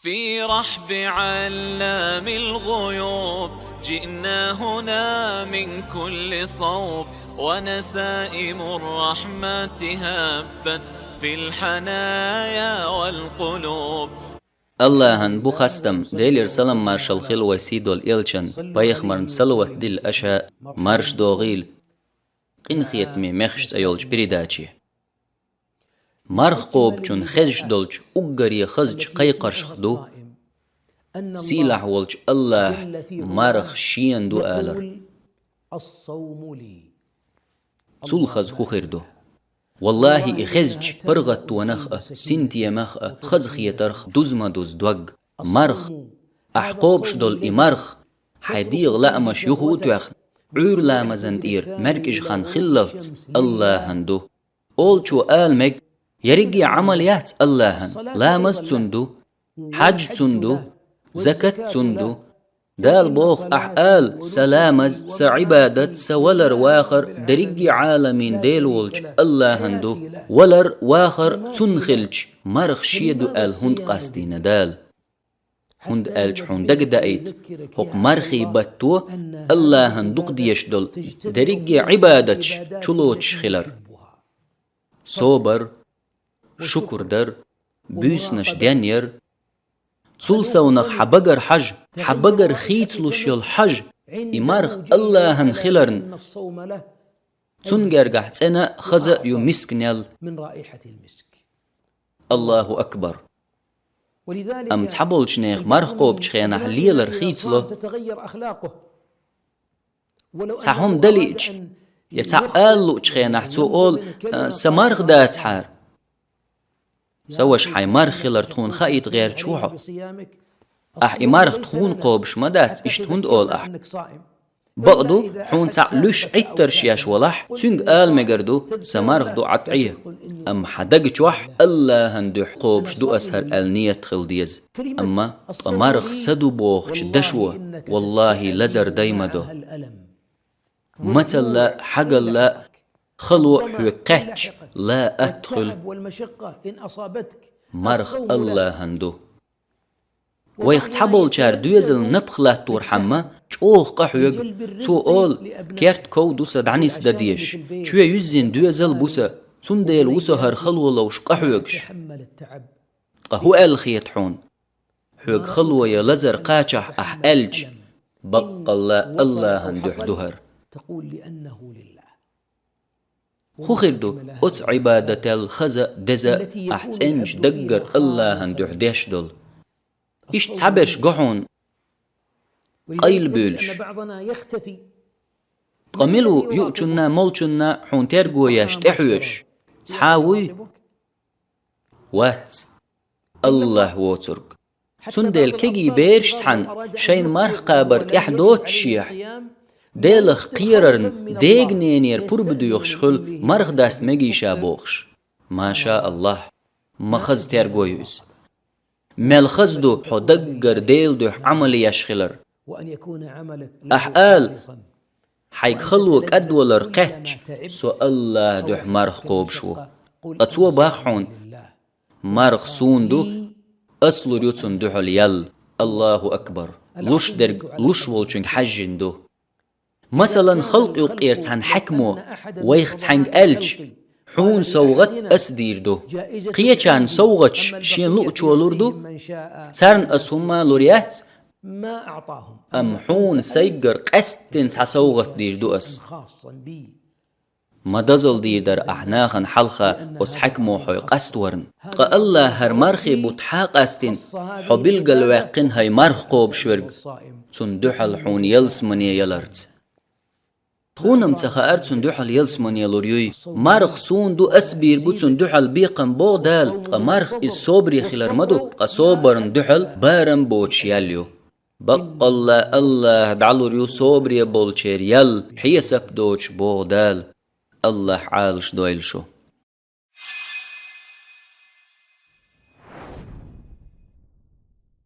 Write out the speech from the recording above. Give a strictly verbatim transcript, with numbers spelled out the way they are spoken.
في رحب علام الغيوب، جئنا هنا من كل صوب، ونسائم الرحمة هبت في الحنايا والقلوب. Аллахӏан бу хастам, Делера салам-маршал хила вай сийдолчу элчан, пайхамарна салават дилла аша, марш догӀийла къинхетаме мехаш цӀе йолчу передаче. Марха кхобучун хезаш долчу уггаре хазачу кхайкхаршах ду сийлахь волчу Аллахь марха шена ду алар. Цул хаза хӀун хир ду? Валлахи, и хезча, паргӀаттонах а, синтемах а, хазахетарх дуза ма дуза дог. Марха, ахь кхобуш долу и марха, хьайн дегӀан лаамаш юха а тоьхна, Ӏуьйра ламазан тӀера маьркӀажа хан хиллалц Аллахьан ду. Олучо ала мега: ерриге а Ӏамал яц Аллахьан, ламаз цунна ду, хьаьж цунна ду, закат цунна ду. Дала боху: ахь ала, сан ламаз, сан Ӏибадат, сан валар-вахар дерриге а Ӏаламийн Дела волчу Аллахьан ду, валар-вахар цунна хилча, марха шен ду аьлла хӀунда къастийна Дала? ХӀунда аьлча хьуна дагадаийта, хӀокху мархийн батто Аллахьан дукха дезаш долу дерриге а Ӏибадаташ чулоцуш хилар. Собар, шукр дар, буьйсанаш денъяр. Цул совнах хьан багара хьажа, хьан багара хийцалуш йолу хьажа, и марха Аллахьан хиларна, цунна гергахь цӀена а, хаза а ю мискан ял. Аллаху акбар! Амма цхьаболчу нехан марха кхобучу хенахь лелар хийцало. Цхьа хӀума далиъча, я цхьаъ ала луучу хенахь цо олу: «Сан марха дацахьара». Сан ваша, хьайн марха хилар тхуна хаийта гӀерташ ву хьо. Ахь и марха тхуна кхобуш ма дац, иштта хӀунда олу ахь? Бакъ ду, хьуна цхьаъ луьйш Ӏиттарш еш валахь, цуьнга ала мегар ду: «Сан марха ду, Ӏад Ӏе». Амма хьан даг чохь: «Аллахьан дуьхьа кхобуш ду ас хӀара», аьлла ниет хила деза. Амма ткъа марха са ду бохучу дашо, валлахи, лазар дай ма до. Мацалла, хьагалла, хало хьоьга кхаьчча, ла атта хуьлу. Марха Аллахьан ду. Вайх цхьаболчара доьзална напха латторхьама чӀогӀа къахьоьгу, цо олу: «Керт ков ду сан дӀанисдан дезаш, чоь юьззина доьзал бу сан, цундела ву со хӀара хало ловш къахьоьгуш». Ткъа хӀун аьлла хета хьуна? Хьоьга хало я лазар кхачахь ахь аьлча, баккъалла Аллахьан дуьхьа ду хӀара. ХӀун хир ду оцу Ӏибадател хаза а, деза а ахь цӀеначу даггара Аллахьан дуьхьа деш долу? Иштта цхьаберш го хьуна къайлабуьйлуш. Ткъа мила ву юучунна, молчунна хьуна терго еш тӀехьоьжуш? Цхьа а вуй? Вац, Аллахь воцург. Цундела кегий бераш цхьаьна шайна марха кхабар тӀехь доццушехь, Делах кхерарна дега-ненера пурба доьхуш хуьлу марха даста мегий ша бохуш. Ма ша Аллахь, ма хаза терго ю иза. Мел хаза ду хьо даггара Делан дуьхьа Ӏамал еш хилар. Ахь ала: «Хьайга хало кӀадвалар кхаьчча, со Аллахьан дуьхьа марха кхобуш ву». Ткъа цо боху хьуна: «Марха суна ду, ас лур ю цунна дуьхьал ял». Аллаху акбар! Луш дерг луш волчуьнга хьаьжжина ду. Масалан, халкъ юккъера цхьана хьаькамо вайх цхьаьнга аьлча: «Хьуна совгӀат ас дийр ду». Кхечарна совгӀаташ шена луучо лур ду, царна ас хӀумма лур яц, амма хьуна сайгара къаьсттина цхьа совгӀат дийр ду ас. Ма дозалла дийр дара ахь нахана хьалха оцу хьаькамо хьой къаставарна. Ткъа Аллахь хӀара мархий бутт хьа а къастийна, хьо билгалваьккхина хӀай марха кхобуш верг, цунна дуьхьал хьуна ялсамане яларца. Тхуна-м ца хаьара цунна дуьхьал ялсамане лур юй. «Марха суна ду, ас бийр бу цунна дуьхьал бекхам», боху Дала, ткъа марха иза собаре хилар ма ду, ткъа собарна дуьхьал барам боцуш ял ю. Баккъалла Аллахь дӀалур ю собаре болчеран ял, хьесап доцуш, боху Дала. Аллахь Ӏалаш дойла шу.